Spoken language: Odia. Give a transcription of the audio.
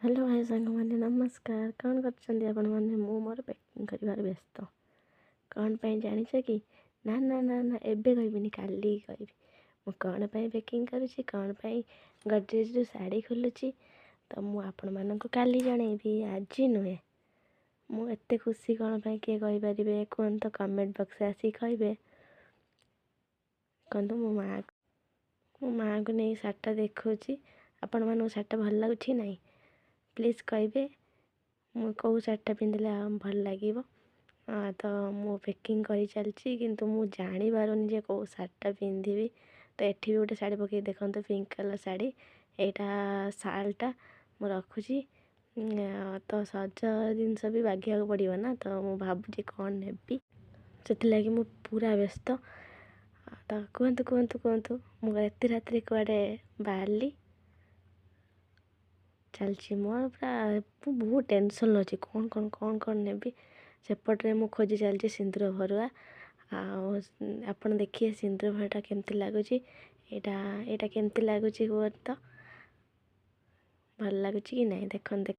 ହ୍ୟାଲୋ ଭାଇ ସାଙ୍ଗମାନେ, ନମସ୍କାର। କ'ଣ କରୁଛନ୍ତି ଆପଣମାନେ? ମୁଁ ମୋର ପ୍ୟାକିଂ କରିବାରେ ବ୍ୟସ୍ତ। କ'ଣ ପାଇଁ ଜାଣିଛ କି? ନା ନା ନା ନା, ଏବେ କହିବିନି, କାଲି କହିବି ମୁଁ କ'ଣ ପାଇଁ ପ୍ୟାକିଂ କରୁଛି, କ'ଣ ପାଇଁ ଗଡ଼ରେଜରୁ ଶାଢ଼ୀ ଖୋଲୁଛି। ତ ମୁଁ ଆପଣମାନଙ୍କୁ କାଲି ଜଣେଇବି, ଆଜି ନୁହେଁ। ମୁଁ ଏତେ ଖୁସି କ'ଣ ପାଇଁ, କିଏ କହିପାରିବେ? କୁହନ୍ତୁ, କମେଣ୍ଟ ବକ୍ସରେ ଆସିକି କହିବେ। କୁହନ୍ତୁ। ମୋ ମାଆକୁ ନେଇ ଶାଢ଼ୀଟା ଦେଖାଉଛି। ଆପଣମାନଙ୍କୁ ଶାଢ଼ୀଟା ଭଲ ଲାଗୁଛି କି ନାହିଁ, ପ୍ଲିଜ୍ କହିବେ। ମୁଁ କେଉଁ ଶାଢ଼ୀଟା ପିନ୍ଧିଲେ ଭଲ ଲାଗିବ? ତ ମୁଁ ପ୍ୟାକିଂ କରି ଚାଲିଛି, କିନ୍ତୁ ମୁଁ ଜାଣିପାରୁନି ଯେ କେଉଁ ଶାଢ଼ୀଟା ପିନ୍ଧିବି। ତ ଏଠି ବି ଗୋଟେ ଶାଢ଼ୀ ପକାଇ ଦେଖନ୍ତୁ, ପିଙ୍କ କଲର୍ ଶାଢ଼ୀ। ଏଇଟା ଶାଲ୍ଟା ମୁଁ ରଖୁଛି। ତ ସଜ ଜିନିଷ ବି ବାଗେଇବାକୁ ପଡ଼ିବ ନା, ତ ମୁଁ ଭାବୁଛି କ'ଣ ନେବି, ସେଥିଲାଗି ମୁଁ ପୁରା ବ୍ୟସ୍ତ। ତ କୁହନ୍ତୁ, କୁହନ୍ତୁ, କୁହନ୍ତୁ, ମୁଁ ଏତେ ରାତିରେ କୁଆଡ଼େ ବାହାରିଲି? ଚାଲିଛି ମୋର ପୁରା, ମୁଁ ବହୁତ ଟେନସନ୍ ଅଛି, କ'ଣ କ'ଣ କ'ଣ କ'ଣ ନେବି। ସେପଟରେ ମୁଁ ଖୋଜି ଚାଲିଛି ସିନ୍ଦୁର ଭରୁଆ। ଆଉ ଆପଣ ଦେଖିବେ ସିନ୍ଦୁର ଭରୁଆଟା କେମିତି ଲାଗୁଛି। ଏଇଟା କେମିତି ଲାଗୁଛି କୁହନ୍ତୁ ତ? ଭଲ ଲାଗୁଛି କି ନାହିଁ ଦେଖନ୍ତୁ।